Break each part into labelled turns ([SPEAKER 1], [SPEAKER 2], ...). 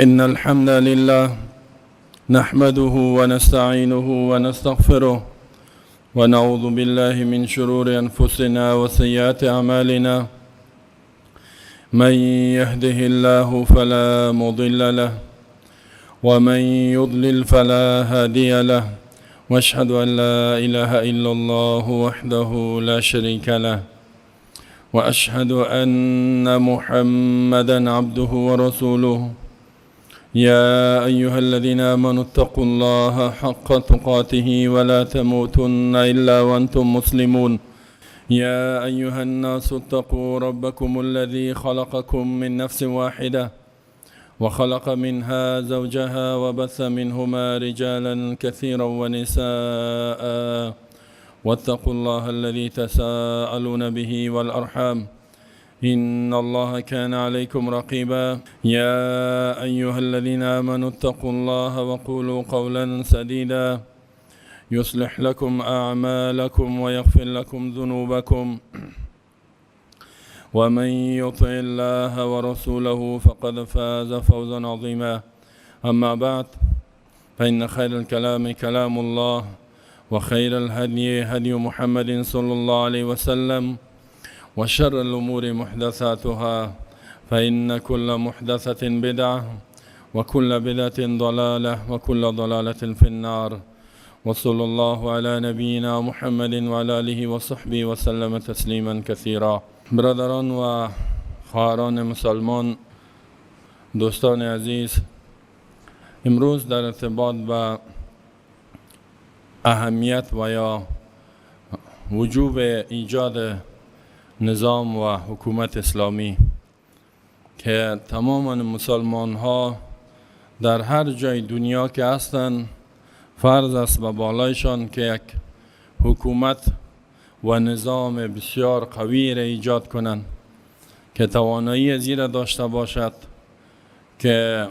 [SPEAKER 1] إن الحمد لله نحمده ونستعينه ونستغفره ونعوذ بالله من شرور أنفسنا وسيئات أعمالنا. من يهده الله فلا مضل له ومن يضلل فلا هادي له، واشهد أن لا إله إلا الله وحده لا شريك له، وأشهد أن محمدا عبده ورسوله. يا أيها الذين آمنوا اتقوا الله حق تقاته ولا تموتن إلا وأنتم مسلمون. يا أيها الناس اتقوا ربكم الذي خلقكم من نفس واحدة وخلق منها زوجها وبث منهما رجالا كثيرا ونساء، واتقوا الله الذي تساءلون به والأرحام إن الله كان عليكم رقيبا. يا أيها الذين آمنوا اتقوا الله وقولوا قولا سديدا يصلح لكم أعمالكم ويغفر لكم ذنوبكم، ومن يطع الله ورسوله فقد فاز فوزا عظيما. أما بعد، فإن خير الكلام كلام الله، وخير الهدي هدي محمد صلى الله عليه وسلم، وشر الأمور محدثاتها، فإن كل محدثة بدعة وكل بدعة ضلالة وكل ضلالة في النار. وصلى الله على نبينا محمد وعلى آله وصحبه وسلم تسلیما كثیرا. برادران و خواهران مسلمان، دوستان عزیز، امروز در ارتباط با اهمیت و یا وجوب ایجاد نظام و حکومت اسلامی که تمام مسلمان ها در هر جای دنیا که هستند، فرض است به بالایشان که یک حکومت و نظام بسیار قوی را ایجاد کنند که توانایی ازی ره داشته باشد که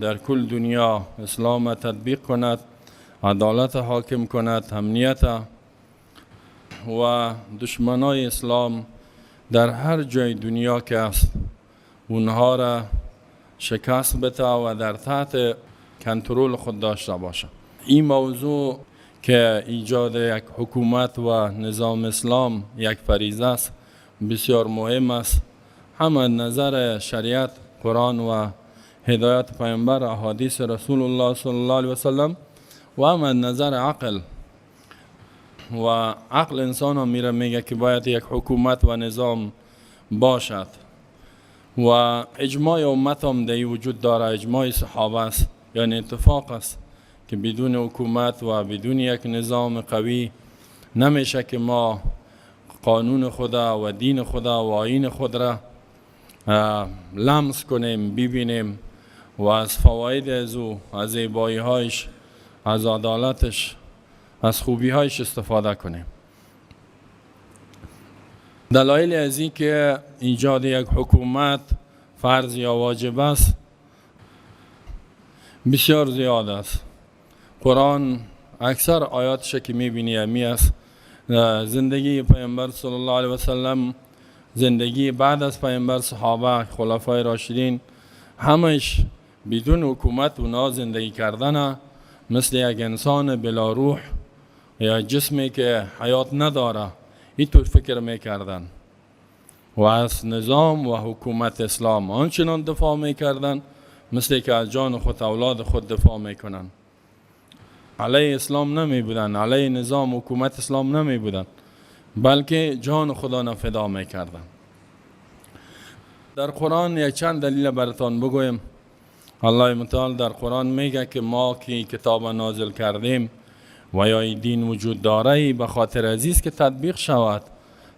[SPEAKER 1] در کل دنیا اسلام تطبیق کند، عدالت حاکم کند، امنیت و دشمنای اسلام در هر جای دنیا که است اونها را شکست بده و در تحت کنترل خود داشته باشد. این موضوع که ایجاد یک حکومت و نظام اسلام یک فریضه است، بسیار مهم است، هم از نظر شریعت، قرآن و هدایت پیامبر، احادیث رسول الله صلی الله علیه وسلم، و هم از نظر عقل. و عقل انسان هم میره میگه که باید یک حکومت و نظام باشد و اجماع امت هم در وجود داره، اجماع صحابه است، یعنی اتفاق است که بدون حکومت و بدون یک نظام قوی نمیشه که ما قانون خدا و دین خدا و آیین خود را لمس کنیم، ببینیم و از فواید از او، از زیبایی هایش، از عدالتش، از خوبی هایش استفاده کنیم. دلایل از این که ایجاد یک حکومت فرض یا واجب است بسیار زیاد است. قرآن اکثر آیاتش که میبینی امی است. زندگی پیامبر صلی الله علیه وسلم، زندگی بعد از پیامبر، صحابه، خلفای راشدین، همش بدون حکومت اونا زندگی کردن مثل یک انسان بلا روح یا جسمی که حیات نداره، اینطور فکر میکردن و از نظام و حکومت اسلام آنچنان دفاع میکردن مثل که از جان خود، اولاد خود دفاع میکنن. علیه اسلام نمی بودن، علیه نظام حکومت اسلام نمی بودن، بلکه جان خوده فدا میکردن. در قرآن یک چند دلیل براتان بگویم. الله متعال در قرآن میگه که ما که کتاب نازل کردیم و یا دین وجود داره، به خاطر ازیست که تطبیق شود،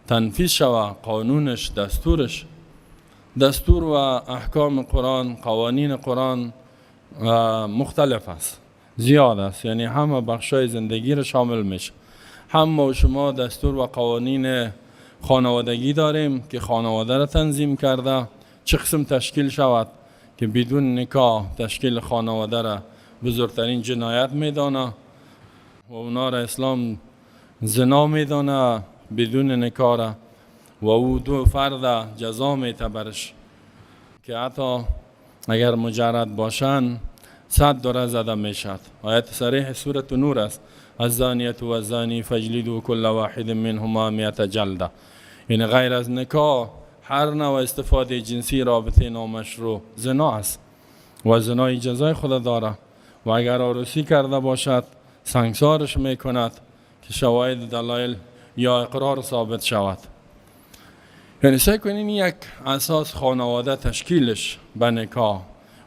[SPEAKER 1] تنفیذ شود، قانونش، دستورش. دستور و احکام قرآن، قوانین قرآن مختلف است، زیاد است، یعنی همه بخشای زندگی را شامل میشه. هم ما و شما دستور و قوانین خانوادگی داریم که خانواده را تنظیم کرده، چه قسم تشکیل شود، که بدون نکاح تشکیل خانواده را بزرگترین جنایت میدانه و اونا را اسلام زنا میدانه بدون نکاح را و او دو فرد جزا میته برش که حتی اگر مجرد باشن 100 دوره زده میشد. آیت صریح سورة نور است، الزانیة و الزانی فاجلدوا کل واحد منهما 100 جلده. یعنی غیر از نکاح هر نوع استفاده جنسی، رابطه نامشروع زنا است و زنای جزای خود داره و اگر عروسی کرده باشد سنگسارش میکند که شواهد دلایل یا اقرار ثابت شود. یعنی سعی کنین یک اساس خانواده تشکیلش به نکاح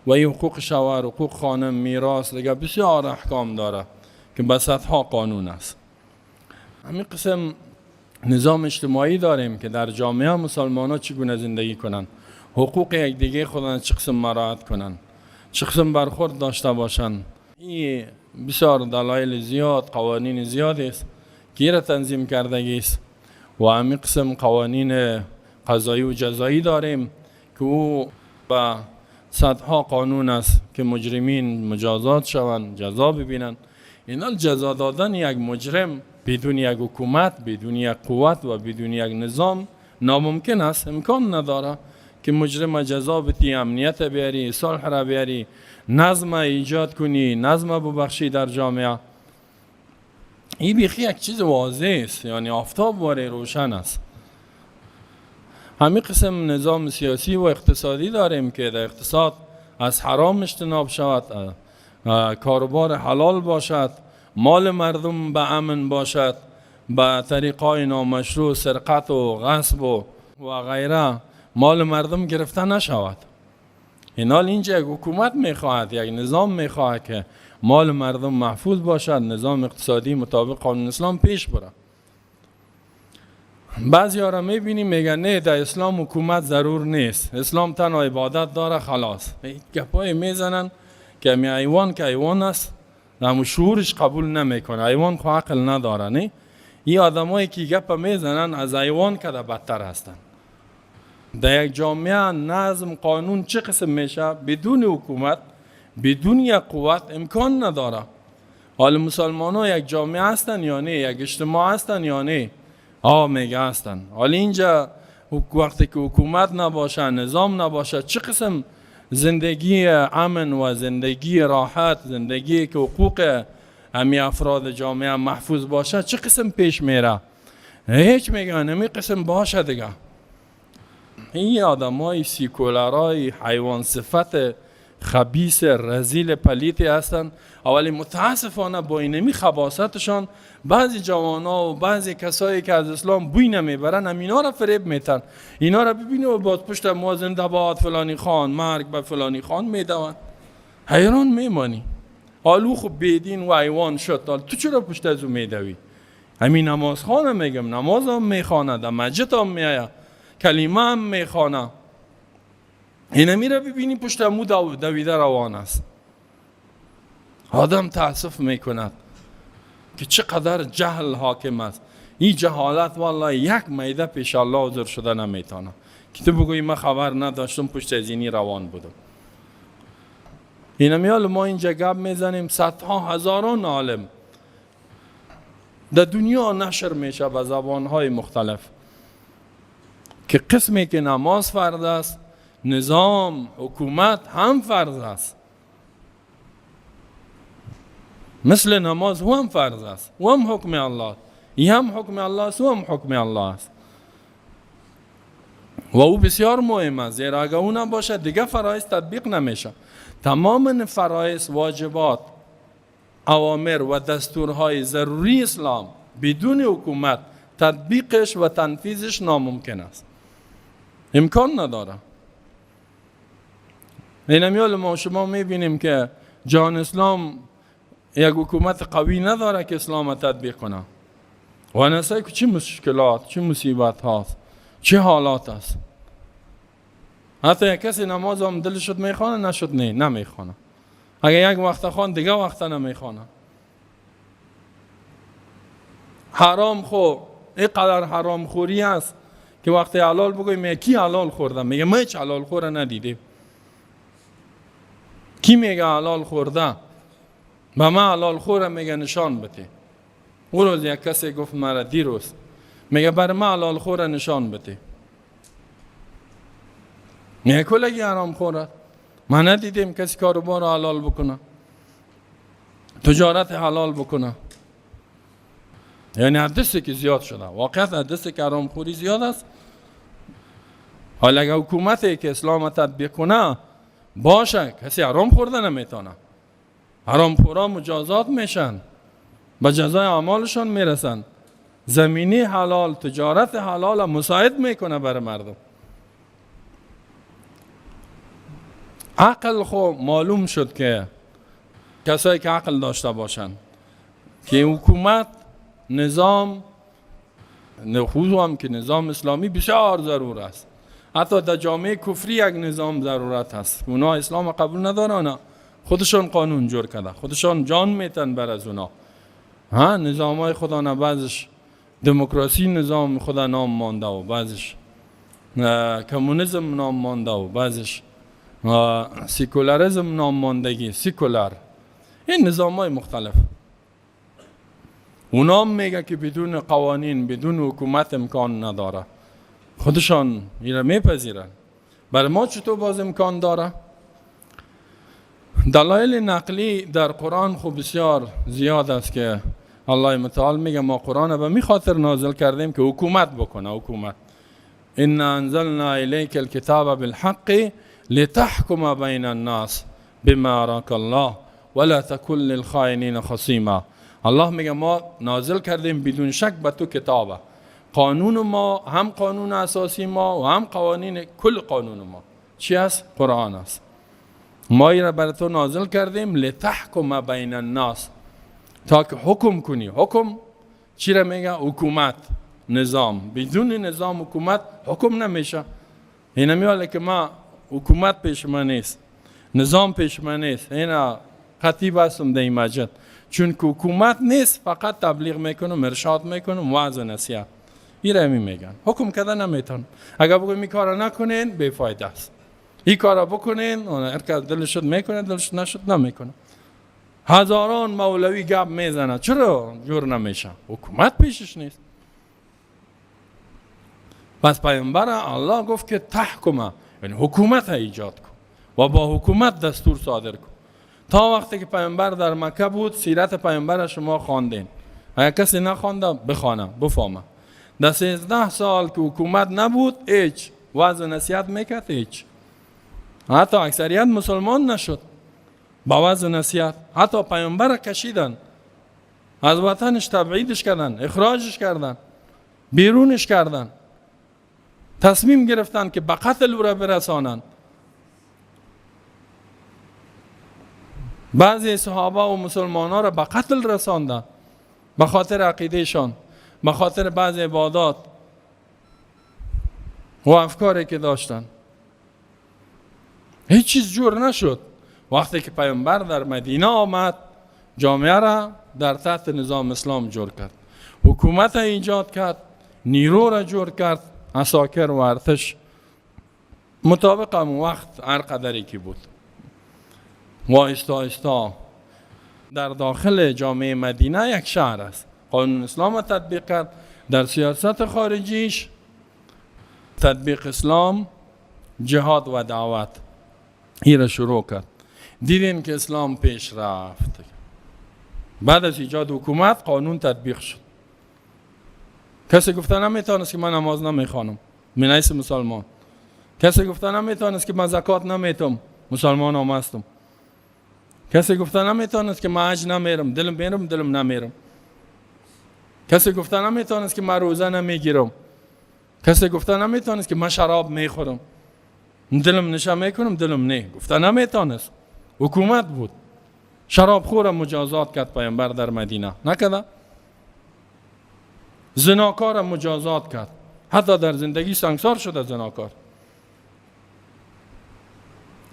[SPEAKER 1] و این حقوق شوهر، حقوق خانم، میراث، دیگه بسیار احکام داره که به صدها قانون است. همین قسم نظام اجتماعی داریم که در جامعه مسلمان ها چگونه زندگی کنند، حقوق یکدیگه خودان چه قسم مراعات کنند، چه قسم برخورد داشته باشند. این بسیار دلایل زیاد، قوانین زیاد است که را تنظیم کردگی است. و همین قسم قوانین قضایی و جزایی داریم که او به صدها قانون است که مجرمین مجازات شوند، جزا ببینند. اینا جزا دادن یک مجرم بدون یک حکومت، بدون یک قوت و بدون یک نظام ناممکن است، امکان نداره که مجرم جزا بتی، امنیت بیاری، صلح را بیاری، نظم ایجاد کنی، نظم ببخشی در جامعه. این بیخی یک چیز واضح است، یعنی آفتاب واره روشن است. همین قسم نظام سیاسی و اقتصادی داریم که در اقتصاد از حرام اجتناب شود، کاروبار حلال باشد، مال مردم به امن باشد، به طریقای نامشروع سرقت و غصب و غیره مال مردم گرفته نشود. اینال اینجا یک حکومت میخواهد، یک نظام میخواهد که مال مردم محفوظ باشد، نظام اقتصادی مطابق قانون اسلام پیش بره. بعضی ها را میبینیم میگن نه در اسلام حکومت ضرور نیست، اسلام تنها عبادت داره خلاص. گپای میزنن که می ایوان که ایوان است، همون شعورش قبول نمیکنه، ایوان خو عقل نداره. نه، این آدمایی که گپ میزنن از ایوان که بدتر هستن. در یک جامعه نظم قانون چه قسم میشه بدون حکومت، بدون یک قوت امکان نداره. حال مسلمان ها یک جامعه هستن یا نه، یک اجتماع هستن یا نه؟ میگه هستن. حال اینجا وقتی که حکومت نباشه، نظام نباشه، چه قسم زندگی امن و زندگی راحت، زندگی که حقوق همی افراد جامعه محفوظ باشه، چه قسم پیش میره؟ هیچ میگن همی قسم باشه دیگه. این آدم های سیکولارای حیوان صفت خبیث رذیل پلیتی هستند. اولی متاسفانه با اینمی خباستشان بعضی جوانا و بعضی کسایی که از اسلام بوی نمیبرن هم اینا را فریب میتن. اینا را ببینی و باز پشت ما زنده باد فلانی خان، مرگ به فلانی خان میدوند، حیران میمانی. حالو خب بیدین و ایوان شد، حال تو چرا پشت از او میدوی؟ همین نماز خانه میگم، نماز هم میخوانه، در مسجد هم میآید، کلمه هم میخوانه، اینه میره ببینی پشت مو دویده روان است. آدم تاسف میکند که چقدر جهل حاکم است. این جهالت والله یک میده پیش الله حاضر شده نمیتونه که تو بگویی من خبر نداشتم پشت از اینی روان بودم. اینه میال ما اینجا گپ میزنیم، صدها هزاران عالم در دنیا نشر میشه به زبانهای مختلف که قسمی که نماز فرض است، نظام حکومت هم فرض است، مثل نماز هم فرض است، و هم حکم الله، این هم حکم الله است و هم حکم الله است و او بسیار مهم است. زیرا اگر او نباشد دیگه فرایض تطبیق نمیشه. تمام فرایض، واجبات، اوامر و دستورهای ضروری اسلام بدون حکومت تطبیقش و تنفیذش ناممکن است، امکان نداره. اینمیال ما شما میبینیم که جهان اسلام یک حکومت قوی نداره که اسلام تطبیق کنه و نسای که چه مشکلات، چه مصیبت هاست، چه حالات است. حتی یک کسی نماز هم دل شد میخوانه، نشد نه نمیخوانه. اگر یک وقت خوان دیگه وقت نمیخوانه. حرام خو اینقدر حرام خوری است که وقتی حلال بگویم کی حلال خورده، میگه ما هیچ حلال خوره ندیدیم. کی میگه حلال خورده؟ به من حلال خوره میگه نشان بده. اون روز یک کسی گفت مرا دیروز، میگه بر من حلال خوره نشان بده. میگه کلگی حرام خوره. ما ندیدیم کسی کاروبار حلال بکنه، تجارت حلال بکنه. یعنی حدثی که زیاد شده، واقعیت حدثی که حرامخوری زیاد است. حالا اگه حکومتی که اسلام تطبیق کنه باشه، کسی حرام خورده نمیتونه. حرامخورا مجازات میشن، به جزای اعمالشان میرسن. زمینی حلال، تجارت حلال مساعد میکنه برای مردم. عقل خو معلوم شد که کسایی که عقل داشته باشن که حکومت، نظام، خصوصا هم که نظام اسلامی بسیار ضرور است. حتی در جامعه کفری یک نظام ضرورت هست. اونا اسلام قبول ندارن، خودشان قانون جور کرده، خودشان جان میتن بر از اونا. ها، نظام های خدا نه، بعضش دموکراسی نظام خدا نام مانده و بعضش کمونیسم نام مانده و بعضش سیکولاریسم نام ماندگی، سیکولار. این نظام های مختلف. اونا میگه که بدون قوانین، بدون حکومت امکان نداره. خودشان این را میپذیرن. برای ما چطور باز امکان داره؟ دلایل نقلی در قرآن خب بسیار زیاد است که الله متعال میگه ما قرآن به می خاطر نازل کردیم که حکومت بکنه. حکومت، ان انزلنا الیک الکتاب بالحق لتحکم بین الناس بما اراک الله ولا تکن للخائنین خصیما. الله میگه ما نازل کردیم بدون شک به تو کتابه. قانون ما، هم قانون اساسی ما و هم قوانین کل قانون ما چی است؟ قرآن است. ما این را برای تو نازل کردیم لتحکم بین الناس، تا که حکم کنی. حکم چی را میگه؟ حکومت، نظام. بدون نظام حکومت حکم نمیشه. این میاله که ما حکومت پیش من نیست، نظام پیش من نیست، اینا خطیب هستم در این مسجد. چون که حکومت نیست، فقط تبلیغ میکنم، ارشاد میکنم، وعظ و نصیحت. این را میگن حکم کردن نمیتونم. اگر بگم این کارا نکنین بی‌فایده است، این کارا بکنین هر کس دلش شد میکنه، دلش نشد نمیکنه. هزاران مولوی گپ میزنه، چرا جور نمیشه؟ حکومت پیشش نیست. پس پیامبر الله گفت که تحکمه، یعنی حکومت ایجاد کن و با حکومت دستور صادر کن. تا وقتی که پیامبر در مکه بود، سیرت پیامبر شما خواندین. اگر کسی نخوانده بخوانه بفهمه. در 13 سال که حکومت نبود، هیچ وعظ و نصیحت میکرد، هیچ. حتی اکثریت مسلمان نشد با وعظ و نصیحت. حتی پیامبر کشیدن از وطنش، تبعیدش کردن، اخراجش کردن، بیرونش کردن. تصمیم گرفتن که به قتل او را برسانند. بعضی صحابه و مسلمان ها را به قتل رساندن به خاطر عقیدهشان، به خاطر بعض عبادات و افکاری که داشتن. هیچ چیز جور نشد. وقتی که پیامبر در مدینه آمد، جامعه را در تحت نظام اسلام جور کرد، حکومت را ایجاد کرد، نیرو را جور کرد، عساکر و ارتش مطابق هم وقت هر قدری که بود. و آهسته آهسته در داخل جامعه مدینه یک شهر است، قانون اسلام را تطبیق کرد. در سیاست خارجیش تطبیق اسلام، جهاد و دعوت این را شروع کرد. دیدین که اسلام پیش رفت. بعد از ایجاد حکومت قانون تطبیق شد. کسی گفته نمیتونست که من نماز نمیخوانم، من نیست مسلمان. کسی گفته نمیتونست که من زکات نمیتم، مسلمان هم هستم. کسی گفته نمیتونست که من حج نمیرم، دلم میرم دلم نمیرم. کسی گفته نمیتونست که من روزه نمیگیرم. کسی گفته نمیتونست که من شراب میخورم، دلم نشه میکنم دلم نه. گفته نمیتونست. حکومت بود. شراب خور مجازات کرد پیامبر در مدینه، نکرد؟ زناکار مجازات کرد، حتی در زندگی سنگسار شده زناکار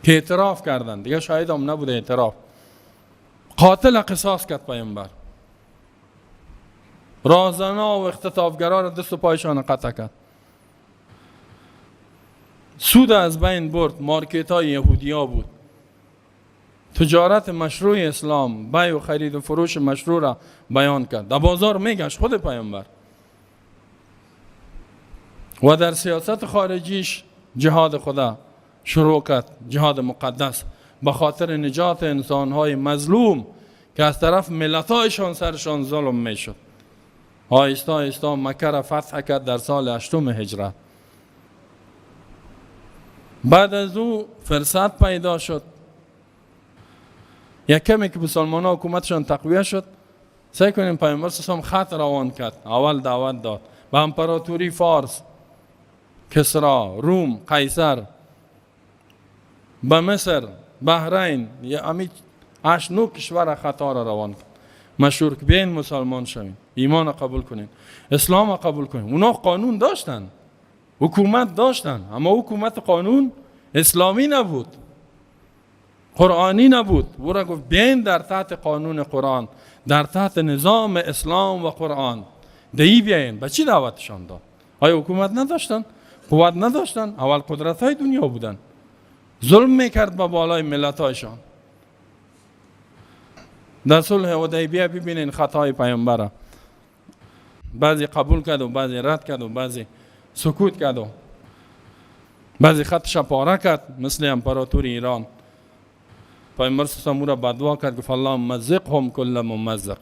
[SPEAKER 1] که اعتراف کردن، دیگه شاهد هم نبوده اعتراف. قاتل قصاص کرد پیامبر، رازنا و اختطافگرا را دست و پایشان قطع کرد، سود از بین برد، مارکت های یهودی ها بود، تجارت مشروع اسلام، بیع و خرید و فروش مشروع را بیان کرد، در بازار میگشت خود پیامبر. و در سیاست خارجیش جهاد خدا شروع کرد، جهاد مقدس، به خاطر نجات انسانهای مظلوم که از طرف ملتایشان سرشان ظلم میشد. آهسته آهسته مکه را فتح کرد در سال 8 هجرت. بعد از او فرصت پیدا شد، یک کمی که مسلمان ها حکومتشان تقویه شد، سعی کنیم پیامبر صلی الله علیه و سلم خط روان کرد، اول دعوت داد به امپراتوری فارس، کسرا، روم، قیصر، به مصر، بحرین، یا امی 8 9 کشور خطا را روان کرد. مشهور که بیاین مسلمان شوین، ایمان قبول کنین، اسلام قبول کنین. اونا قانون داشتن، حکومت داشتن، اما حکومت قانون اسلامی نبود، قرآنی نبود. او را گفت بیاین در تحت قانون قرآن، در تحت نظام اسلام و قرآن دی بیاین. به چی دعوتشان داد؟ آیا حکومت نداشتن؟ قوت نداشتن؟ اول قدرت های دنیا بودن، ظلم میکرد به بالای ملت هایشان. در صلح حدیبیه ببینین خطای پیامبر، بعضی قبول کرد و بعضی رد کرد و بعضی سکوت کرد و بعضی خطش پاره کرد، مثل امپراتور ایران. پیامبر صلی الله علیه و را بدعا کرد، گفت اللهم مزقهم کل ممزق.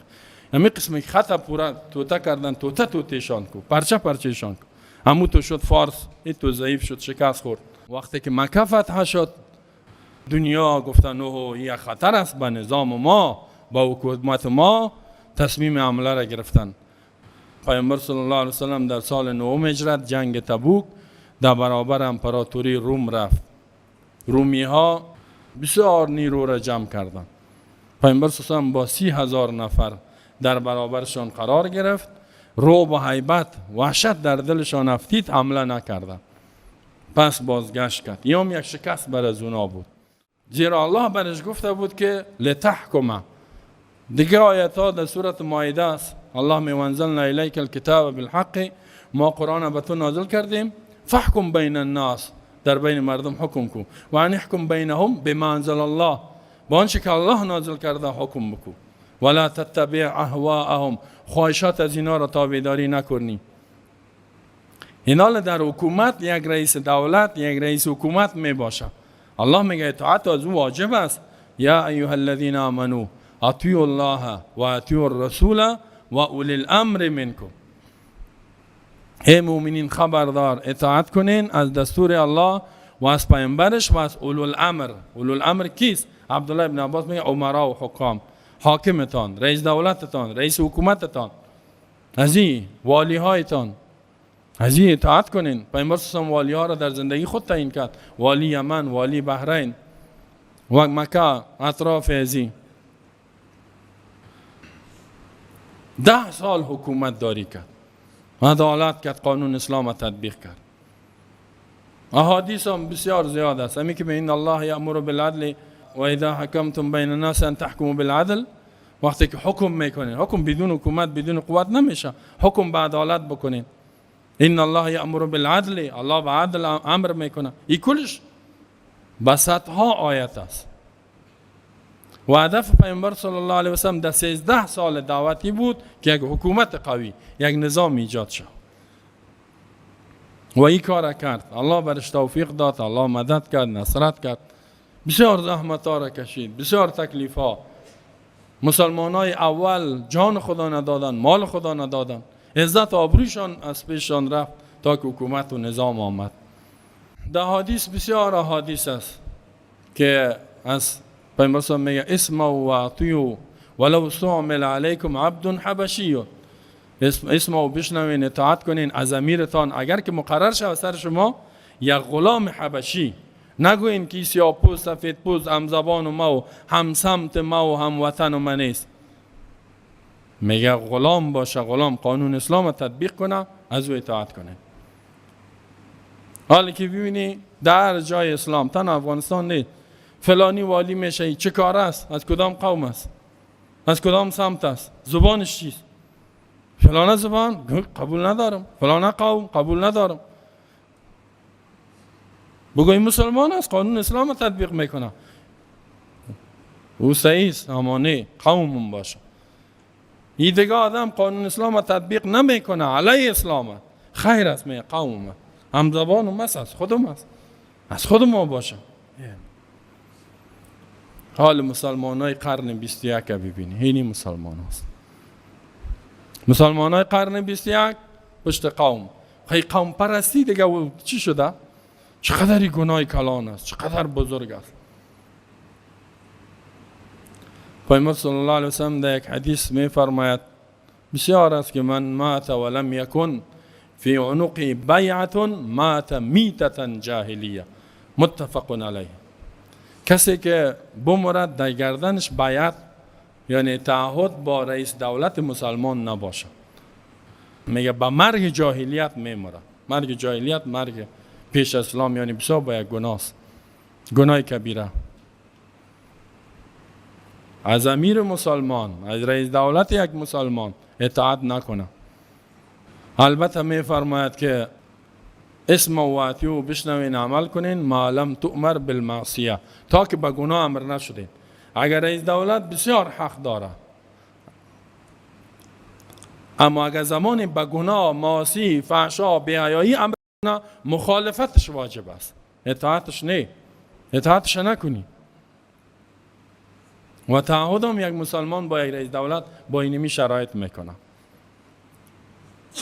[SPEAKER 1] همین قسم خط پورا توته کردن، توته توتهشان کو، پرچه پرچهشان کو. همون تو شد فارس، این تو ضعیف شد، شکست خورد. وقتی که مکه فتح شد، دنیا گفتن اوه این خطر است به نظام ما، با حکومت ما، تصمیم حمله را گرفتن. پیامبر صلی الله علیه و سلم در سال 9 هجرت جنگ تبوک در برابر امپراتوری روم رفت. رومی ها بسیار نیرو را جمع کردند. پیامبر صلی الله علیه و سلم با 30,000 نفر در برابرشان قرار گرفت. رعب و هیبت، وحشت در دلشان افتید، حمله نکردند. پس بازگشت کرد. این یک شکست بر از اونا بود، زیرا الله برش گفته بود که لتحکم. دیگه آیت ها در سورت مائده است. الله می وانزلنا الیک الکتاب بالحق، ما قرآن به تو نازل کردیم، فحکم بین الناس، در بین مردم حکم کن، و ان احکم بینهم بما انزل الله، با آنچه که الله نازل کرده حکم بکن، ولا تتبع اهواءهم، خواهشات از اینا را تابعداری نکنی. اینا در حکومت یک رئیس دولت، یک رئیس حکومت می باشه. الله میگه اطاعت از او واجب است. یا ایها الذین آمنوا اطیعوا الله و اطیعوا الرسول و اولی الامر منکم. ای مؤمنین خبردار، اطاعت کنین از دستور الله و از پیامبرش و از اولو الامر. اولو الامر کیست؟ عبدالله ابن عباس میگه امرا و حکام، حاکمتان، رئیس دولتتان، رئیس حکومتتان، از این والی هایتان، از این اطاعت کنین. پیامبر صلی الله علیه و والی ها را در زندگی خود تعیین کرد، والی یمن، والی بحرین و مکه، اطراف ازی. 10 سال حکومت داری کرد، عدالت کرد، قانون اسلام تطبیق کرد. احادیث هم بسیار زیاد است. همی که به این الله یأمر بالعدل و اذا حکمتم بین الناس ان تحکموا بالعدل. وقتی که حکم میکنین، حکم بدون حکومت، بدون قوت نمیشه، حکم به عدالت بکنین. ان الله یأمر بالعدل، الله به عدل امر میکنه. این کلش به صدها آیت است. و هدف پیامبر صلی الله علیه و سلم در 13 سال دعوتی بود که یک حکومت قوی، یک نظام ایجاد شد و این کار کرد. الله برش توفیق داد، الله مدد کرد، نصرت کرد. بسیار زحمت ها را کشید، بسیار تکلیف ها. مسلمان های اول جان خدا ندادن، مال خدا ندادن، عزت آبروشان از پیششان رفت تا که حکومت و نظام آمد. در حدیث بسیار احادیث است که از پیامبر صلی الله علیه و میگه اسمعوا و اطیعوا ولو استعمل علیکم عبد حبشی. اسمعوا، بشنوین، اطاعت کنین از امیرتان، اگر که مقرر شود سر شما یک غلام حبشی. نگوین که سیاه پوست، سفید پوست، هم زبان و ما و هم سمت ما و هم وطن و من نیست. میگه غلام باشه، غلام قانون اسلام تطبیق کنه، از او اطاعت کنه. حالی که ببینی در جای اسلام، تنها افغانستان نیست، فلانی والی میشه، چه کار است، از کدام قوم است، از کدام سمت است، زبانش چیست، فلانه زبان قبول ندارم، فلانه قوم قبول ندارم. بگوی مسلمان است، قانون اسلام تطبیق میکنه، او صحیح است، اما نه قوم باشه. این دیگه آدم قانون اسلام تطبیق نمیکنه، علیه اسلام خیر است، می قوم هم زبان و مس است، خودم است. از خود ما باشه. حال مسلمان های قرن 21 ببینی، اینی مسلمان هست. مسلمان های قرن 21 پشت قوم، خیلی قوم پرستی دیگه چی شده؟ چقدر گناه کلان است، چقدر بزرگ است. پیامبر صلی الله علیه وسلم در یک حدیث می فرماید بسیار است که من مات ولم یکن فی عنقی بیعة مات میتة جاهلیه، متفق علیه. کسی که بمرد در گردنش بیعت یعنی تعهد با رئیس دولت مسلمان نباشه، میگه به مرگ جاهلیت میمره. مرگ جاهلیت مرگ پیش اسلام، یعنی بسیار با یک گناه است، گناه کبیره. از امیر مسلمان، از رئیس دولت یک مسلمان اطاعت نکنه. البته میفرماید که اسم و اطیعوا بشنوین عمل کنین، ما لم تؤمر بالمعصیه، تا که به گناه امر نشدین. اگر رئیس دولت بسیار حق داره، اما اگر زمان به گناه، معاصی، فحشا، بی‌حیایی امر کنه، مخالفتش واجب است، اطاعتش نه، اطاعتش نکنی. و تعهد هم یک مسلمان با یک رئیس دولت با اینمی شرایط میکنه.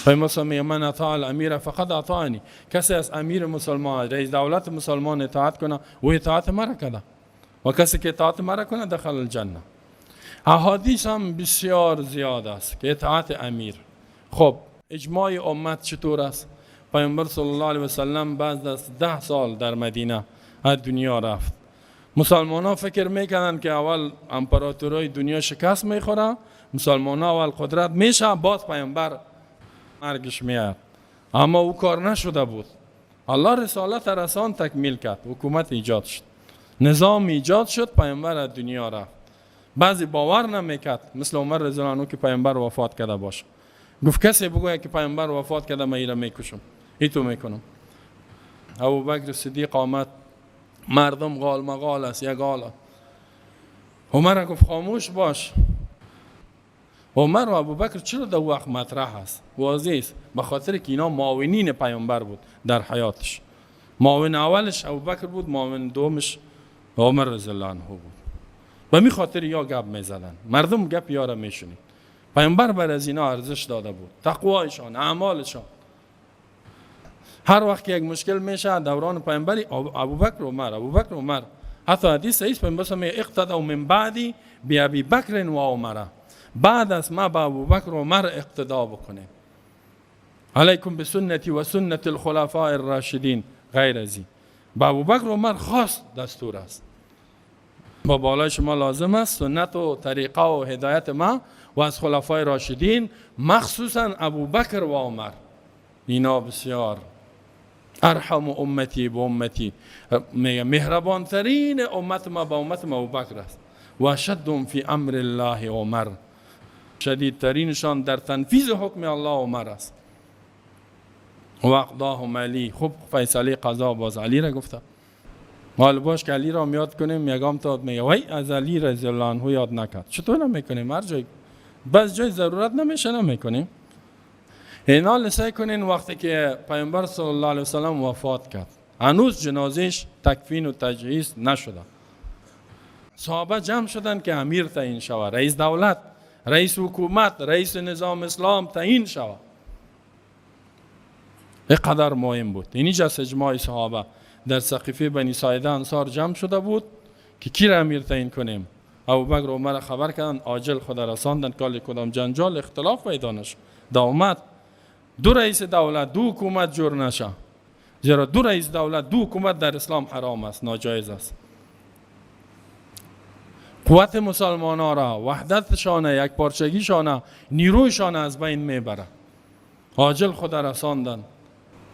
[SPEAKER 1] پیامبر میگه من اطاع الامیر فقد اطاعنی، کسی از امیر مسلمان، رئیس دولت مسلمان اطاعت کنه، او اطاعت مرا کرده، و کسی که اطاعت مرا کنه دخل الجنه. احادیث هم بسیار زیاد است که اطاعت امیر. خب اجماع امت چطور است؟ پیامبر صلی الله علیه و سلم بعد از 10 سال در مدینه از دنیا رفت. مسلمان ها فکر میکنن که اول امپراتورای دنیا شکست میخوره، مسلمان ها اول قدرت میشه، باز پیامبر مرگش میاد. اما او کار نشده بود. الله رسالت رسان تکمیل کرد، حکومت ایجاد شد، نظام ایجاد شد، پیامبر از دنیا رفت. بعضی باور نمیکرد، مثل عمر رضی الله عنه که پیامبر وفات کرده باشه. گفت کسی بگوید که پیامبر وفات کرده من ایره میکشم، ایتو میکنم. ابوبکر صدیق آمد، مردم غال مغال است، یک حال. عمر گفت خاموش باش. عمر و ابوبکر چرا در وقت مطرح است؟ واضح است، به خاطر که اینا معاونین پیامبر بود در حیاتش. معاون اولش ابوبکر بود، معاون دومش عمر رضی الله عنه بود. به می خاطر یا گپ میزدن، مردم گپ یارا میشنید. پیامبر بر از اینا ارزش داده بود، تقوایشان، اعمالشان. هر وقت که یک مشکل میشه دوران پیامبری ابوبکر عمر، ابوبکر عمر. حتی حدیث صحیح پیامبر میگه اقتدوا من بعدی بی ابی بکر و عمر، بعد از ما با ابوبکر و عمر اقتدا بکنیم. علیکم بسنتی و سنت الخلفاء الراشدین، غیر از این. با ابوبکر و عمر خاص دستور است. با بالای شما لازم است سنت و طریقه و هدایت ما و از خلفای راشدین، مخصوصا ابوبکر و عمر. اینا بسیار ارحم امتی به امتی، میگه مهربان ترین امت ما با امت ما ابوبکر است. و اشدهم فی امر الله عمر، شدیدترینشان در تنفیذ حکم الله عمر است. و اقضاهم علی، خوب فیصله قضا باز علی را گفته. حال باش که علی را یاد کنیم، یگام تا میگه وای از علی رضی الله عنه یاد نکرد. چطور نمیکنیم؟ هر جای بس جای ضرورت نمیشه نمیکنیم. اینا لسه کنین وقتی که پیامبر صلی الله علیه وسلم وفات کرد، هنوز جنازهش تکفین و تجهیز نشده. صحابه جمع شدن که امیر تعیین شود، رئیس دولت، رئیس حکومت، رئیس نظام اسلام تعیین شود. اینقدر مهم بود. اینجا اجماع صحابه در سقیفه بنی ساعده انصار جمع شده بود که کی را امیر تعیین کنیم. ابوبکر و عمر خبر کردن، عاجل خود رساندن که کدام جنجال اختلاف پیدا نشه. دامت دو رئیس دولت دو حکومت جور نشه، زیرا دو رئیس دولت دو حکومت در اسلام حرام است، ناجایز است. قوت مسلمان ها را، وحدتشان، یک پارچگیشان، نیرویشان از بین میبره. عاجل خود رساندن،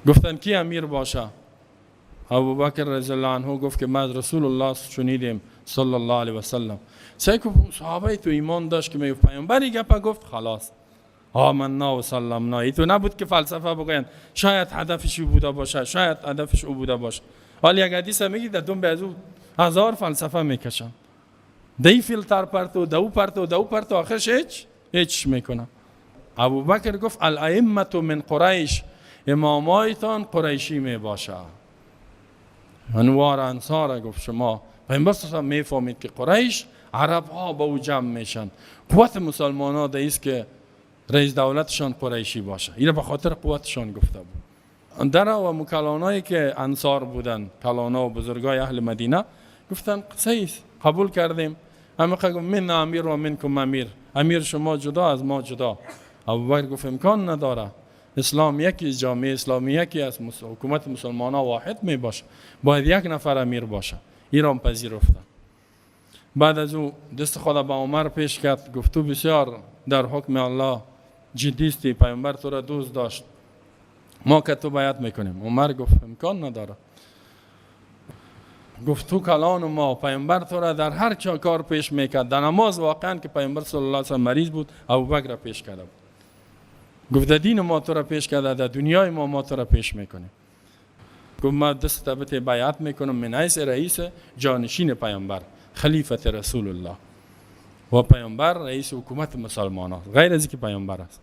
[SPEAKER 1] گفتن کی امیر باشه؟ ابوبکر رضی الله عنه گفت که ما از رسول الله شنیدیم صلی الله علیه و سلم. صحابه تو ایمان داشت که میگفت پیامبری گپ گفت خلاص آمنا و سلمنا. ای تو نبود که فلسفه بگوین شاید هدفش او بوده باشه، شاید هدفش او بوده باشه. حالا یک حدیث میگی در دوم به از او هزار فلسفه میکشن، دی فیلتر پرتو دو پرتو دو پرتو، آخرش هیچ میکنه. ابوبکر گفت الائمه من قریش، امامایتان قریشی می باشه. انوار انصار گفت شما پیامبر صلی الله علیه و میفهمید که قریش عرب ها با او جمع میشن، قوت مسلمان ها در است که رئیس دولتشان قریشی باشه. اینو به خاطر قوتشان گفته بود. در و مکلانایی که انصار بودن، کلانا و بزرگای اهل مدینه، گفتن صحیح قبول کردیم. همه گفت من امیر و منکم امیر، امیر شما جدا از ما جدا. ابوبکر گفت امکان نداره، اسلام یکی، جامعه اسلامی یکی است، حکومت مسلمان ها واحد می باشه، باید یک نفر امیر باشه. ایران پذیرفتن. بعد از او دست خدا به عمر پیش کرد، گفت تو بسیار در حکم الله جدی استی، پیامبر تو را دوست داشت، ما که تو بیعت میکنیم. عمر گفت امکان نداره. گفت تو کلان ما، پیامبر تو را در هر چه کار پیش میکرد، در نماز واقعا که پیامبر صلی الله علیه و سلم مریض بود ابوبکر را پیش کرده بود. گفت در دین ما تو را پیش کرده، در دنیای ما تو را پیش میکنیم. گفت ما دست بته بیعت میکنم من حیث رئیس جانشین پیامبر، خلیفت رسول الله، و پیامبر رئیس حکومت مسلمان ها، غیر از اینکه پیامبر است.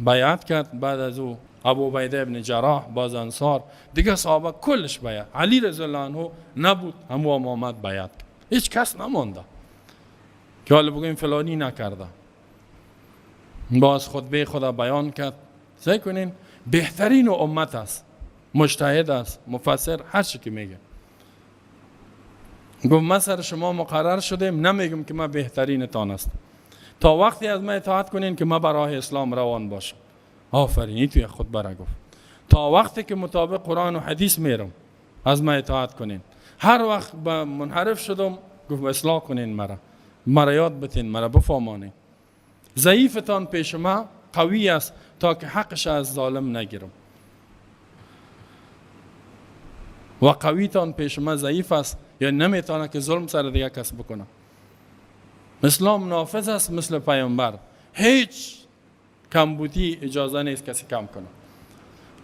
[SPEAKER 1] بیعت کرد. بعد از او ابو عبیده ابن جراح، باز انصار، دیگه صحابه کلش بیعت. علی رضی الله عنه نبود، همو هم آمد بیعت کرد. هیچ کس نمانده که حالا بگویم فلانی نکرده. باز خطبه خدا بیان کرد. سعی کنین بهترین امت است، مجتهد است، مفسر، هر چی که میگه. گفت ما سر شما مقرر شدیم، نمیگم که من بهترینتان است، تا وقتی از من اطاعت کنین که من برای اسلام روان باشم. آفرین، این توی خطبه را گفت. تا وقتی که مطابق قرآن و حدیث میرم از من اطاعت کنین، هر وقت به منحرف شدم گفت اصلاح کنین مرا، مرا یاد بتین، مرا بفهمانین. ضعیفتان پیش ما قوی است تا که حقش از ظالم نگیرم، و قویتان پیش ما ضعیف است، یا نمیتونه که ظلم سر دیگه کس بکنه. اسلام نافذ است مثل پیامبر، هیچ کمبودی اجازه نیست کسی کم کنه.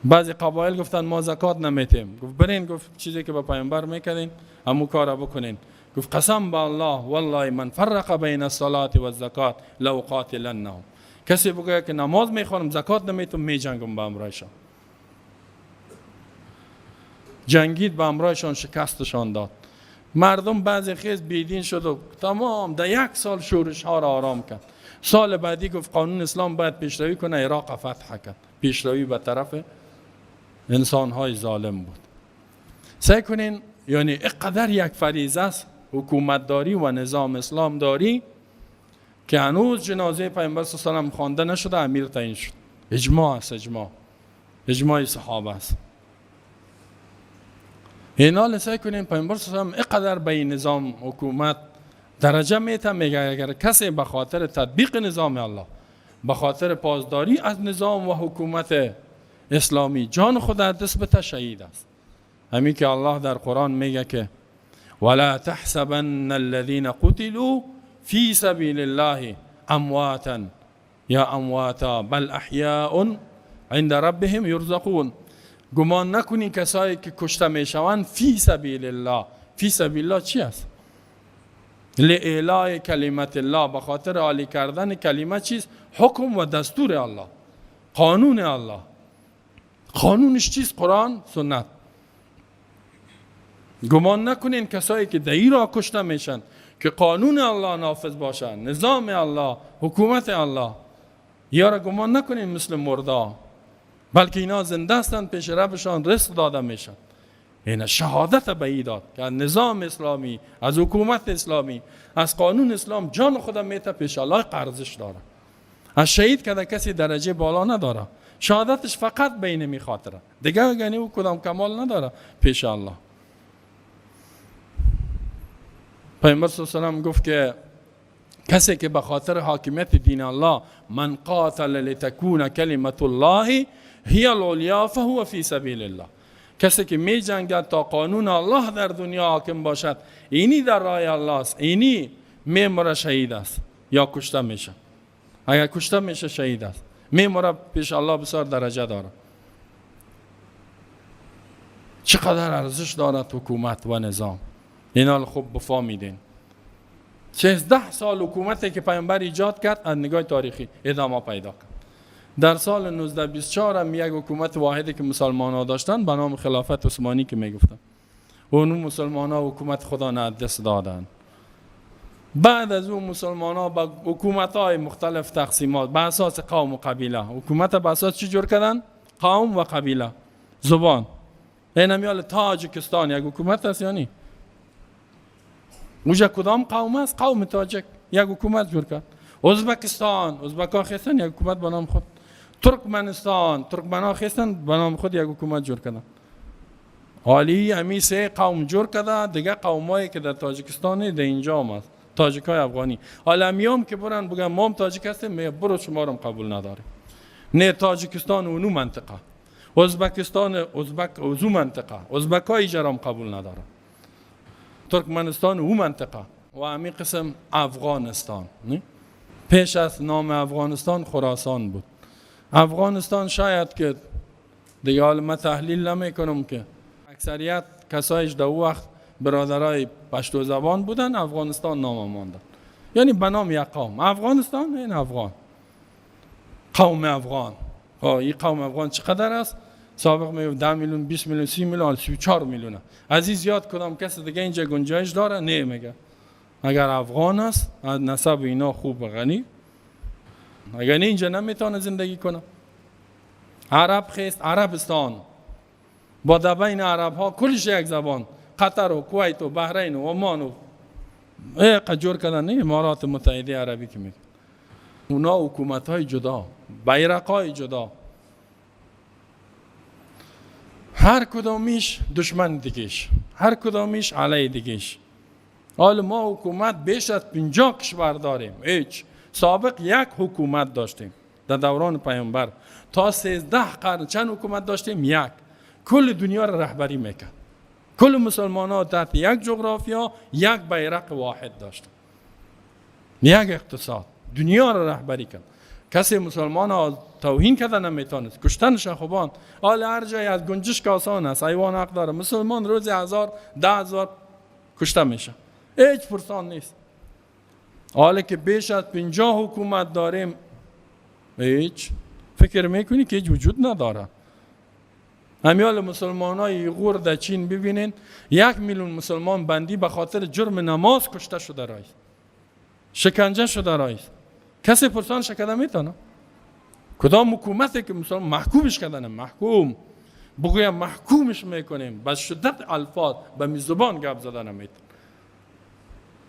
[SPEAKER 1] بعضی قبایل گفتن ما زکات نمیتیم. گفت برین، گفت چیزی که به پیامبر میکردین همو کار بکنین. گفت قسم به الله والله من فرق بین الصلاه و الزکات لو قاتلنهم. کسی بگه که نماز میخوانم زکات نمیتم، میجنگم با امرایشان. جنگید با امرایشان، شکستشان داد. مردم بعضی خیز بیدین شد و تمام در یک سال شورش ها را آرام کرد. سال بعدی گفت قانون اسلام باید پیشروی کنه، عراق فتح کرد. پیشروی به طرف انسان های ظالم بود. سعی کنین، یعنی اقدر یک فریضه است حکومت داری و نظام اسلام داری که هنوز جنازه پیامبر صلی الله علیه و سلم خوانده نشده امیر تعیین شد. اجماع است، اجماع، اجماع صحابه است. اینا سعی کنیم پیامبر صلی الله علیه و سلم اقدر به این نظام حکومت درجه میته، میگه اگر کسی به خاطر تطبیق نظام الله، به خاطر پاسداری از نظام و حکومت اسلامی جان خود از دست بده شهید است. همین که الله در قرآن میگه که ولا تحسبن الذين قتلوا في سبيل الله امواتا یا امواتا بل احیاء عند ربهم یرزقون. گمان نکنی کسایی که کشته میشوند فی سبیل الله. فی سبیل الله چی است؟ لإعلاء کلمت الله، به خاطر عالی کردن کلمه چیست؟ حکم و دستور الله، قانون الله. قانونش چیست؟ قرآن، سنت. گمان نکنین کسایی که در را کشته میشن که قانون الله نافذ باشن، نظام الله، حکومت الله، یا را گمان نکنین مثل مردا، بلکه اینا زنده هستند، پیش ربشان رزق داده میشن. اینا شهادت به ای داد که از نظام اسلامی، از حکومت اسلامی، از قانون اسلام جان خودم میته پیش الله قرضش داره. از شهید که کسی درجه بالا نداره، شهادتش فقط بین می خاطره دیگه، یعنی او کدام کمال نداره پیش الله. پیامبر صلی الله علیه و سلم گفت که کسی که به خاطر حاکمیت دین الله، من قاتل لتکون کلمت الله هی العلیا فهو فی سبیل الله، کسی که می جنگد تا قانون الله در دنیا حاکم باشد، اینی در راه الله است، اینی میمره شهید است یا کشته میشه. اگر کشته میشه شهید است، میمره پیش الله بسیار درجه داره. چقدر ارزش دارد حکومت و نظام، اینا خوب بفهمیدین. 13 سال حکومتی که پیامبر ایجاد کرد از نگاه تاریخی ادامه پیدا کرد. در سال 1924 هم یک حکومت واحدی که مسلمان ها داشتن به نام خلافت عثمانی که میگفتن، و اون مسلمان ها حکومت خدا نه دست دادن. بعد از اون مسلمان ها با حکومت های مختلف تقسیمات به اساس قوم و قبیله، حکومت به اساس چی جور کردن؟ قوم و قبیله، زبان. این همیال تاجکستان یک حکومت است، یعنی اونجا کدام قوم است؟ قوم تاجک، یک حکومت جور کرد. ازبکستان، ازبکا خیستن یک حکومت به نام خود. ترکمنستان، ترکمنا خیستن به نام خود یک حکومت جور کردن. حالی همی سه قوم جور کرده، دیگه قومایی که در تاجیکستان در اینجا هم است، تاجیکای افغانی. حالا میام که برن بگم ما هم تاجیک هستیم، میگه برو شما رو قبول نداریم. نه تاجیکستان اونو منطقه، ازبکستان ازبک اوزو منطقه، ازبکای جرام قبول ندارن. ترکمنستان او منطقه و همین قسم افغانستان. نه؟ پیش از نام افغانستان خراسان بود. افغانستان شاید که دیگه حالا من تحلیل نمی کنم که اکثریت کسایش در او وقت برادرای پشتو زبان بودن، افغانستان نام ماندن، یعنی به نام یک قوم افغانستان. این افغان، قوم افغان. این قوم افغان چقدر است؟ سابق میگم 10 میلیون، 20 میلیون، 30 میلیون، 34 میلیون. از این زیاد کدام کس دیگه اینجا گنجایش داره؟ نه. میگه اگر افغان است از نسب اینا خوب و غنی، اگر نه اینجا نمیتونه زندگی کنه. عرب خیست عربستان، با در بین عرب ها کلش یک زبان، قطر و کویت و بحرین و عمان و جور کردن، نه امارات متحده عربی که میگن. اونا حکومت های جدا، بیرق های جدا، هر کدامیش دشمن دیگیش، هر کدامیش علیه دیگیش. حال ما حکومت بیش از 50 کشور داریم. هیچ سابق یک حکومت داشتیم در دوران پیامبر تا 13 قرن چند حکومت داشتیم؟ یک. کل دنیا را رهبری میکرد، کل مسلمان ها تحت یک جغرافیا، یک بیرق واحد داشتن، یک اقتصاد، دنیا را رهبری کرد. کسی مسلمان ها توهین کرده نمیتونست، کشتنش خوبان. حال هر جای از گنجش که آسان است، حیوان حق داره. مسلمان روزی 1000 10,000 کشته میشه، هیچ پرسان نیست. حالا که بیش از 50 حکومت داریم، هیچ فکر میکنی که هیچ وجود نداره. همیال مسلمان های ایغور در چین ببینین، 1 میلیون مسلمان بندی به خاطر جرم نماز کشته شده رایست، شکنجه شده رایست. کسی پرسان شکده میتونه؟ کدام حکومتی که مسلمان محکومش کردن، محکوم بگویم محکومش میکنیم، به شدت الفاظ به میزبان گپ زدن نمیتونه.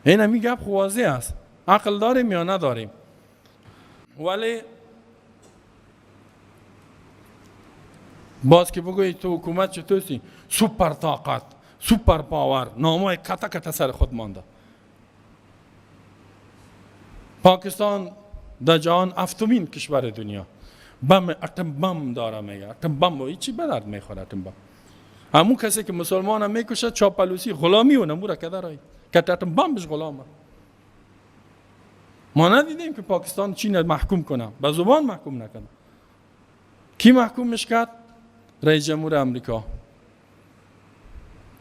[SPEAKER 1] این همی گپ واضح است. عقل داریم یا نداریم؟ ولی باز که بگویی تو حکومت چطوری؟ سوپر طاقت، super power، نامای کتا کتا سر خود مانده. پاکستان در جهان 7مین کشور دنیا، بم اتم بم داره، میگه اتم بم و هیچی به درد میخوره. اتم بم همون کسی که مسلمان هم میکشه، چاپلوسی غلامی و نموره کده رای که اتم بم بش غلامه. ما ندیدیم که پاکستان چین محکوم کنه، به زبان محکوم نکنه. کی محکومش کرد؟ رئیس جمهور امریکا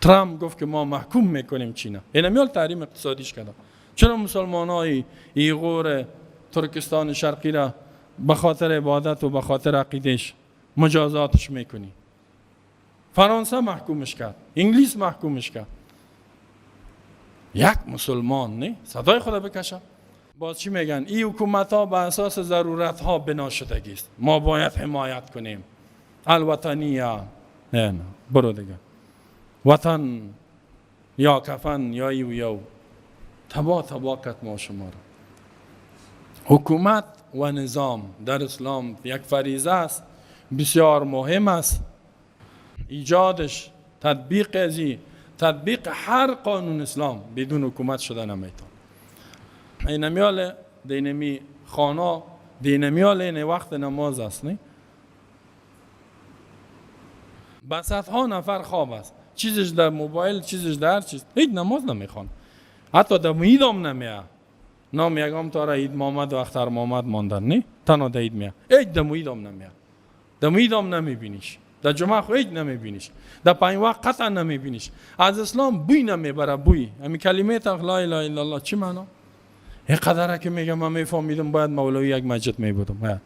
[SPEAKER 1] ترامپ گفت که ما محکوم میکنیم چینه. این میال تحریم اقتصادیش کرد. چرا مسلمان های ایغور ترکستان شرقی را به خاطر عبادت و به خاطر عقیدش مجازاتش میکنی؟ فرانسه محکومش کرد، انگلیس محکومش کرد. یک مسلمان نه صدای خدا بکشه. باز چی میگن؟ این حکومت ها به اساس ضرورت ها بنا شدگی است، ما باید حمایت کنیم. الوطنیه، نه نه برو دیگه، وطن یا کفن یا ایو یو تبا تبا کت ما شما را. حکومت و نظام در اسلام یک فریضه است، بسیار مهم است. ایجادش، تطبیق ازی، تطبیق هر قانون اسلام بدون حکومت شده نمیتون. اینمیال دینمی خانه، دینمیال این وقت نماز است، نه؟ به صدها نفر خواب است، چیزش در موبایل، چیزش در چیز، هیچ نماز نمیخوان، حتی در عید هم نمیه. نام یگام تا را عید محمد و اختر محمد ماندن، نه تنها در عید میه، هیچ در عید هم نمیه، در عید هم نمیبینیش، در جمعه خو هیچ نمیبینیش، در پنج وقت قطعا نمیبینیش. از اسلام بوی نمیبره، بوی همین کلمه لا اله الا الله چی معنا؟ این قدره که میگم من میفهمیدم باید مولوی یک مسجد میبودم، باید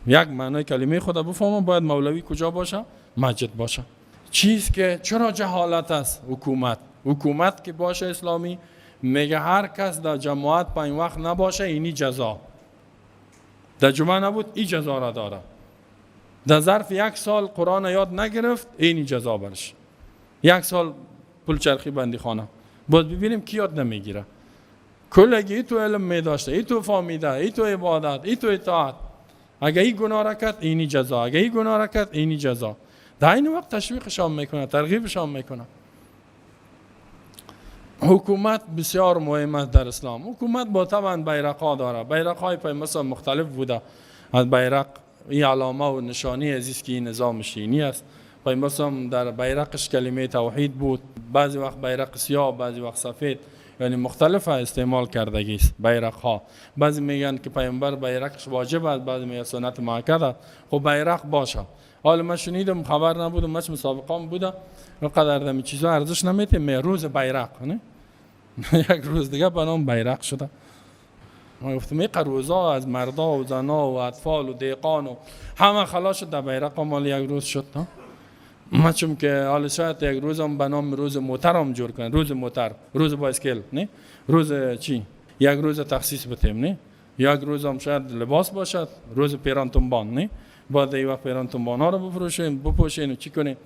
[SPEAKER 1] یک معنای کلمه خدا بفهمم، باید مولوی کجا باشه؟ مسجد باشه. چیز که چرا جهالت است؟ حکومت که باشه اسلامی میگه هر کس در جماعت 5 وقت نباشه اینی جزا، در جمعه نبود این جزا را داره، در ظرف 1 سال قرآن یاد نگرفت اینی جزا برش، 1 سال پول چرخی بندی خانه. باز ببینیم کی یاد نمیگیره. کلگی ای تو علم می داشته، ای تو فهمیده، ای تو عبادت، ای تو اطاعت، اگه این گناه را کرد اینی جزا، اگه این گناه را کرد اینی جزا. در این وقت تشویقشان میکنه، ترغیبشان میکنه. حکومت بسیار مهم است در اسلام. حکومت با طبعا بیرق ها داره، بیرق های مثلا مختلف بوده. از بیرق این علامه و نشانی عزیز که این نظام شینی است. مثلا در بیرقش کلمه توحید بود، بعضی وقت بیرق سیاه، بعضی وقت سفید، یعنی مختلف استعمال کردگی است بیرق ها. بعضی میگن که پیامبر بیرقش واجب است، بعضی میگن سنت مؤکد است. خب بیرق باشه. حالا من شنیدم، خبر نبودم، من مسابقه بوده و قدر دمی چیزا ارزش نمیته. روز بیرق نه یک روز دیگه به نام بیرق شده. ما گفتم این روزا از مردا و زنا و اطفال و دیقان و همه خلاص شد در بیرق، مال یک روز شد. ما چون که حالا شاید یک روز هم به نام روز موتر هم جور کنن، روز موتر، روز بایسکل، نه روز چی، یک روز تخصیص بتیم، نه یک روز هم شاید لباس باشد، روز پیران تنبان، نه بعد ای وقت پیران تنبان ها رو بفروشیم بپوشیم و چی کنیم.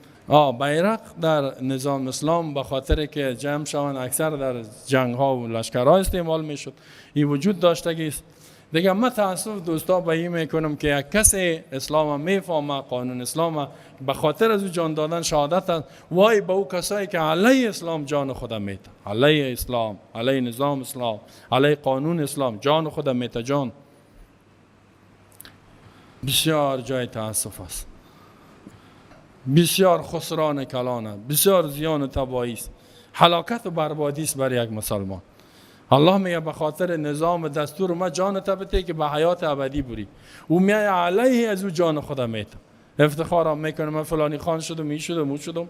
[SPEAKER 1] بیرق در نظام اسلام به خاطر که جمع شوند اکثر در جنگ ها و لشکرها استعمال میشد، این وجود داشتگی است. دیگه من تاسف دوستا به این میکنم که یک کسی اسلام میفهمه، قانون اسلام، به خاطر از او جان دادن شهادت است. وای به او کسایی که علیه اسلام جان خود میته، علیه اسلام، علیه نظام اسلام، علیه قانون اسلام جان خود میته. جان بسیار جای تاسف است، بسیار خسران کلانه، بسیار زیان و تباهی است، هلاکت و بربادی است برای یک مسلمان. الله میگه به خاطر نظام دستور ما جان بته که به حیات ابدی بری، او میای علیه از او جان خودم میته. افتخارم میکنه من فلانی خان شدم، این شدم، او شدم.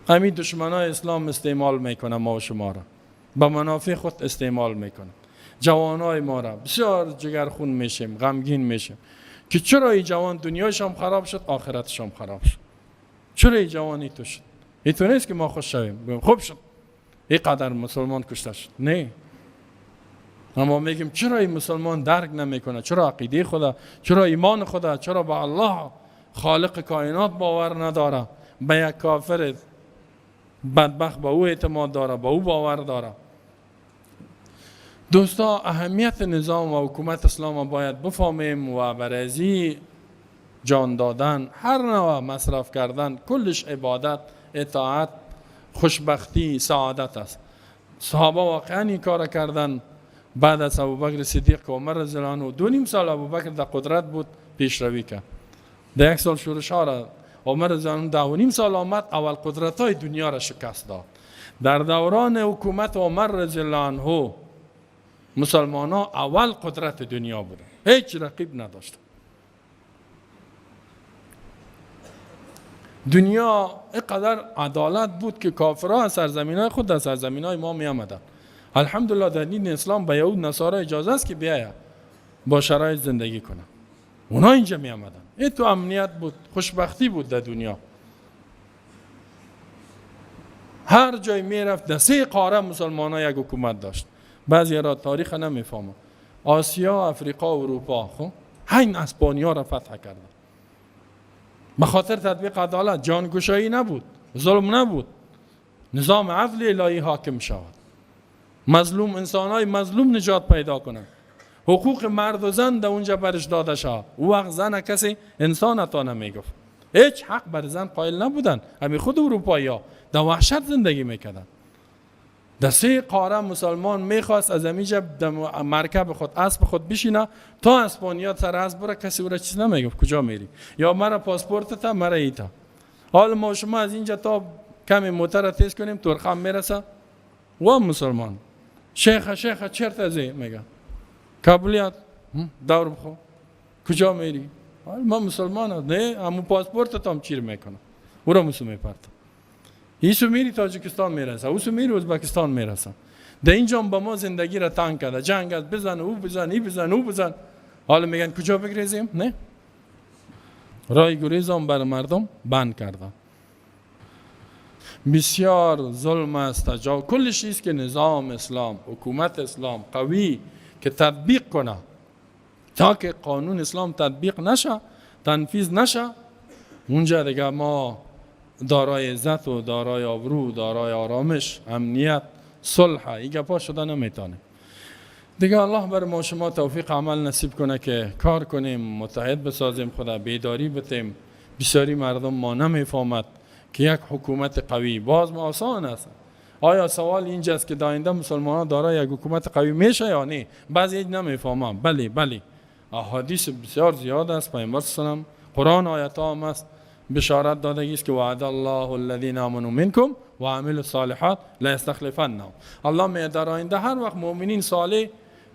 [SPEAKER 1] همین دشمنای اسلام استعمال میکنه ما و شما را به منافع خود استعمال میکنه. جوانای ما را بسیار جگرخون میشیم، غمگین میشیم که چرا این جوان دنیایش هم خراب شد، آخرتش هم خراب شد، چرا این جوانی تو شد؟ این تو نیست که ما خوش شویم خوب شد این قدر مسلمان کشته شد، نه. اما میگیم چرا این مسلمان درک نمیکنه، چرا عقیده خدا، چرا ایمان خدا، چرا به الله خالق کائنات باور نداره، به یک کافر بدبخت به او اعتماد داره، به او باور داره. دوستا اهمیت نظام و حکومت اسلام باید بفهمیم و برای جان دادن، هر نوع مصرف کردن، کلش عبادت، اطاعت، خوشبختی، سعادت است. صحابه واقعا این کار کردن. بعد از ابوبکر صدیق که عمر رضی الله عنه 2.5 سال ابوبکر در قدرت بود پیشروی کرد. در 1 سال شورش ها را عمر رضی الله عنه 2.5 سال آمد اول قدرت های دنیا را شکست داد. در دوران حکومت عمر رضی الله عنه مسلمان ها اول قدرت دنیا بودن، هیچ رقیب نداشتن. دنیا اینقدر عدالت بود که کافرها از سرزمین های خود در سرزمین های ما می آمدن. الحمدلله در دین اسلام به یهود نصارا اجازه است که بیاید با شرایط زندگی کنن، اونا اینجا می آمدن. این تو امنیت بود، خوشبختی بود در دنیا. هر جای می رفت در 3 قاره مسلمان ها یک حکومت داشت. بعضی را تاریخ نمیفهمم، آسیا، افریقا، اروپا، خب همین اسپانیا را فتح کردن به خاطر تطبیق عدالت. جانگشایی نبود، ظلم نبود، نظام عدل الهی حاکم شود، مظلوم، انسانهای مظلوم نجات پیدا کنند، حقوق مرد و زن در اونجا برش داده شد. او وقت زن کسی انسان عطا نمیگفت، هیچ حق بر زن قائل نبودن. همین خود اروپایی ها در وحشت زندگی میکردن. در 3 قاره مسلمان میخواست از اینجا در مرکب خود، اسب خود بشینه تا اسپانیا سر اسب بره، کسی او را چیز نمیگفت کجا میری، یا مرا پاسپورت تا مرا ایتا. حال ما شما از اینجا تا کمی موتر تیز کنیم ترخم میرسه و مسلمان شیخ شیخ چرت از میگه کابلیات دور بخو کجا میری؟ حال ما مسلمان هست. نه همون پاسپورت تا هم چیر میکنه او را مسو میپرد. ایسو میری تاجیکستان میرسه، اوسو میری ازبکستان میرسه. در اینجا با ما زندگی را تنگ کرده، جنگ است، بزن او بزن، ای بزن او بزن. حالا میگن کجا بگریزیم؟ نه راه گریز هم بر مردم بند کردن. بسیار ظلم است، تجاوز، کلش است که نظام اسلام، حکومت اسلام قوی که تطبیق کنه، تا که قانون اسلام تطبیق نشه، تنفیذ نشه، اونجا دیگه ما دارای عزت و دارای آبرو، دارای آرامش، امنیت، صلح، این گپا شده نمیتونه. دیگه الله بر ما شما توفیق عمل نصیب کنه که کار کنیم، متحد بسازیم، خدا بیداری بتیم. بسیاری مردم ما نمیفهمد که یک حکومت قوی باز ما آسان است. آیا سوال اینجاست که داینده مسلمان ها دارای یک حکومت قوی میشه یا نه؟ بعضی هیچ نمیفهمم. بله بله، احادیث بسیار زیاد است، پیامبر صلی الله علیه و قرآن آیات هم است، بشارت دادگی است که وعد الله الذین آمنوا منکم و عملوا الصالحات لیستخلفنهم. الله می در آینده هر وقت مؤمنین صالح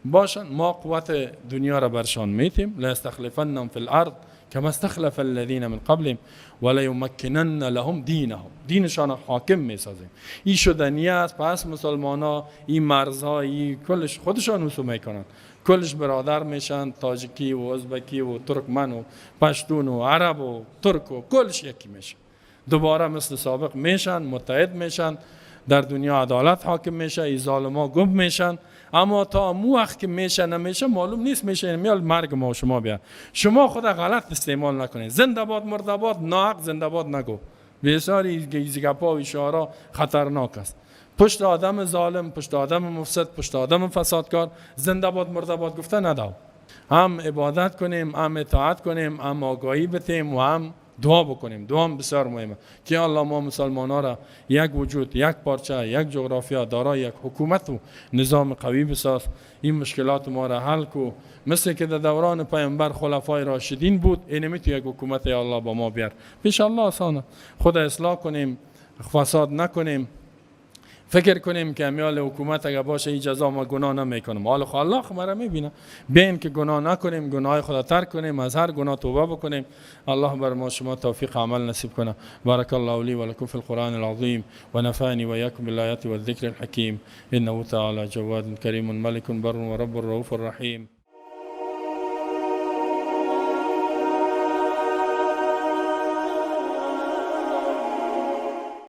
[SPEAKER 1] باشن ما قوت دنیا را برشان میتیم، لیستخلفنهم فی الارض کما استخلف الذین من قبلهم ولیمکنن لهم دینهم، دینشان حاکم میسازیم. این شدنی است. پس مسلمان ها این مرزها این کلش خودشان وصول میکنن، کلش برادر میشن، تاجیکی و ازبکی و ترکمن و پشتون و عرب و ترک و کلش یکی میشن، دوباره مثل سابق میشن، متحد میشن، در دنیا عدالت حاکم میشه، این ظالما گم میشن. اما تا مو وقت که میشه نمیشه معلوم نیست، میشه میال مرگ ما و شما بیا. شما خود غلط استعمال نکنید، زنده باد مرده باد، ناحق زنده باد نگو. بسیاری گپا و اشارا خطرناک است. پشت آدم ظالم، پشت آدم مفسد، پشت آدم فسادکار زنده باد مرده باد گفته نداو. هم عبادت کنیم، هم اطاعت کنیم، هم آگاهی بتیم و هم دعا بکنیم. دعا هم بسیار مهمه که الله ما مسلمان ها را یک وجود، یک پارچه، یک جغرافیا، دارای یک حکومت و نظام قوی بساز، این مشکلات ما را حل کو. مثل که در دوران پیامبر خلفای راشدین بود، اینمی تو یک حکومت یا الله با ما بیار. پیش الله آسانه. خود اصلاح کنیم، فساد نکنیم، فکر کنیم که امیال حکومت اگر باشه این جزا ما گناه نمیکنم. حالا خو الله خو مرا میبینه. بیاین که گناه نکنیم، گناه خدا ترک کنیم، از هر گناه توبه بکنیم. الله بر ما شما توفیق عمل نصیب کنه. بارک الله لی و لکم فی القرآن العظیم و نفعنی و ایاکم بالآیات والذکر الحکیم انه تعالی جواد کریم ملک بر و رب رؤوف رحیم.